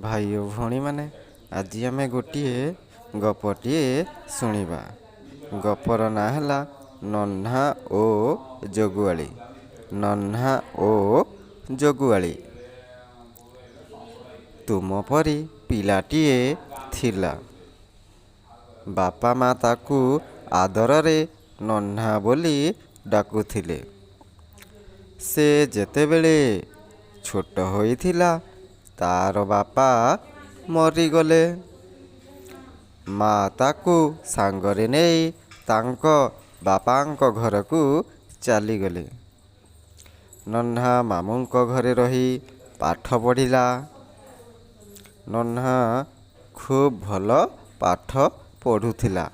ଭାଇ ଓ ଭଉଣୀମାନେ, ଆଜି ଆମେ ଗୋଟିଏ ଗପଟିଏ ଶୁଣିବା। ଗପର ନାଁ ହେଲା ନହ୍ନା ଓ ଜଗୁଆଳି। ନହ୍ନା ଓ ଜଗୁଆଳି। ତୁମ ପରି ପିଲାଟିଏ ଥିଲା। ବାପା ମା ତାକୁ ଆଦରରେ ନହ୍ନା ବୋଲି ଡାକୁଥିଲେ। ସେ ଯେତେବେଳେ ଛୋଟ ହୋଇଥିଲା, ତା'ର ବାପା ମରିଗଲେ। ମା ତାକୁ ସାଙ୍ଗରେ ନେଇ ତାଙ୍କ ବାପାଙ୍କ ଘରକୁ ଚାଲିଗଲେ। ନହ୍ନା ମାମୁଁଙ୍କ ଘରେ ରହି ପାଠ ପଢ଼ିଲା। ନହ୍ନା ଖୁବ୍ ଭଲ ପାଠ ପଢ଼ୁଥିଲା।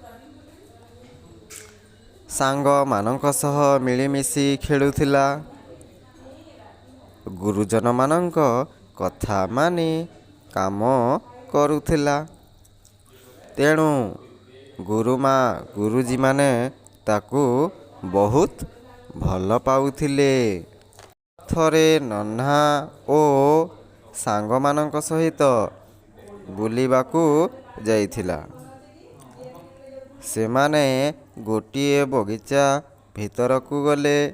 ସାଙ୍ଗମାନଙ୍କ ସହ ମିଳିମିଶି ଖେଳୁଥିଲା। ଗୁରୁଜନମାନଙ୍କ କଥା ମାନି କାମ କରୁଥିଲା। ତେଣୁ ଗୁରୁମା ଗୁରୁଜୀମାନେ ତାକୁ ବହୁତ ଭଲ ପାଉଥିଲେ। ଥରେ ନହ୍ନା ଓ ସାଙ୍ଗମାନଙ୍କ ସହିତ ବୁଲିବାକୁ ଯାଇଥିଲା। ସେମାନେ ଗୋଟିଏ ବଗିଚା ଭିତରକୁ ଗଲେ।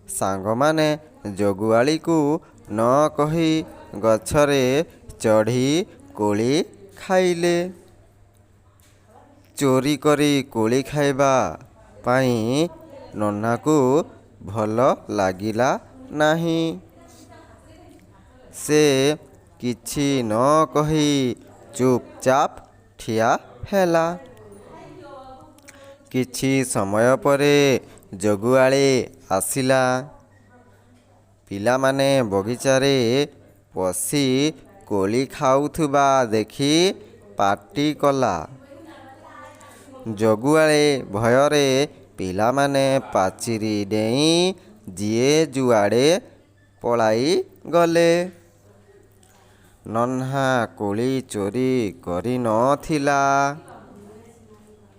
ସାଙ୍ଗମାନେ ଜଗୁଆଳିକୁ ନ କହି ଗଛରେ ଚଢ଼ି କୋଳି ଖାଇଲେ। ଚୋରି କରି କୋଳି ଖାଇବା ପାଇଁ ନହ୍ନାକୁ ଭଲ ଲାଗିଲା ନାହିଁ। ସେ କିଛି ନ କହି ଚୁପ୍‌ଚାପ୍ ଠିଆ ହେଲା। କିଛି ସମୟ ପରେ ଜଗୁଆଳି ଆସିଲା। ପିଲାମାନେ ବଗିଚାରେ ପଶି କୋଳି ଖାଉଥିବା ଦେଖି ପାଟି କଲା। ଜଗୁଆଳି ଭୟରେ ପିଲାମାନେ ପାଚେରୀ ଡେଇଁ ଯିଏ ଯୁଆଡ଼େ ପଳାଇଗଲେ। ନହ୍ନା କୋଳି ଚୋରି କରି ନ ଥିଲା।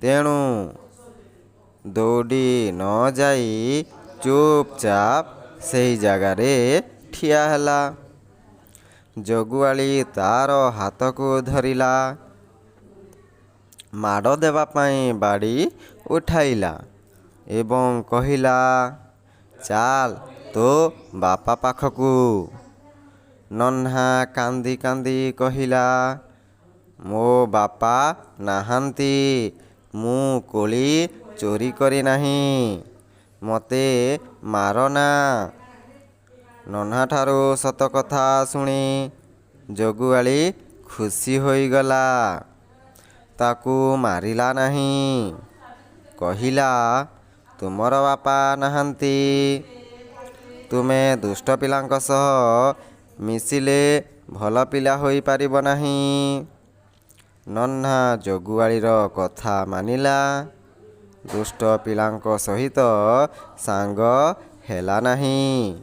ତେଣୁ ଦୌଡ଼ି ନ ଯାଇ ଚୁପ୍‌ଚାପ୍ ସେହି ଜାଗାରେ ଠିଆ ହେଲା। ଜଗୁଆଳି ତା'ର ହାତକୁ ଧରିଲା। ମାଡ଼ ଦେବା ପାଇଁ ବାଡ଼ି ଉଠାଇଲା ଏବଂ କହିଲା, "ଚାଲ ତୋ ବାପା ପାଖକୁ।" ନହ୍ନା କାନ୍ଦି କାନ୍ଦି କହିଲା, "ମୋ ବାପା ନାହାନ୍ତି। ମୁଁ କୋଳି ଚୋରି କରିନାହିଁ। ମୋତେ ମାରନା।" ନହ୍ନାଠାରୁ ସତ କଥା ଶୁଣି ଜଗୁଆଳି ଖୁସି ହୋଇଗଲା। ତାକୁ ମାରିଲା ନାହିଁ। କହିଲା, "ତୁମର ବାପା ନାହାନ୍ତି। ତୁମେ ଦୁଷ୍ଟ ପିଲାଙ୍କ ସହ ମିଶିଲେ ଭଲ ପିଲା ହୋଇପାରିବ ନାହିଁ।" ନହ୍ନା ଜଗୁଆଳିର କଥା ମାନିଲା। ଦୁଷ୍ଟ ପିଲାଙ୍କ ସହିତ ସାଙ୍ଗ ହେଲା ନାହିଁ।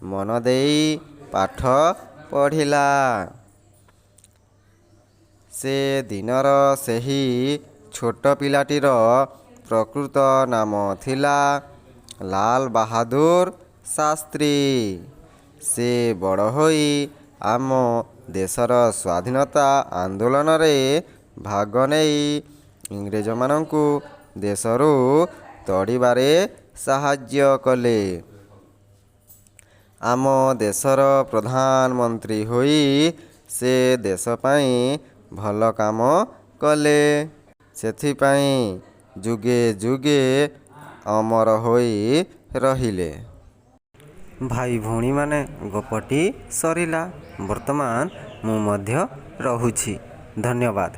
ମନଦେଇ ପାଠ ପଢ଼ିଲା। ସେ ଦିନର ସେହି ଛୋଟ ପିଲାଟିର ପ୍ରକୃତ ନାମ ଥିଲା ଲାଲବାହାଦୁର ଶାସ୍ତ୍ରୀ। ସେ ବଡ଼ ହୋଇ ଆମ ଦେଶର ସ୍ୱାଧୀନତା ଆନ୍ଦୋଳନରେ ଭାଗ ନେଇ ଇଂରେଜମାନଙ୍କୁ ଦେଶରୁ ତଡ଼ିବାରେ ସାହାଯ୍ୟ କଲେ। ଆମ ଦେଶର ପ୍ରଧାନମନ୍ତ୍ରୀ ହୋଇ ସେ ଦେଶ ପାଇଁ ଭଲ କାମ କଲେ। ସେଥିପାଇଁ ଯୁଗେ ଯୁଗେ ଅମର ହୋଇ ରହିଲେ। ଭାଇ ଭଉଣୀମାନେ, ଗପଟି ସରିଲା। ବର୍ତ୍ତମାନ ମୁଁ ମଧ୍ୟ ରହୁଛି। ଧନ୍ୟବାଦ।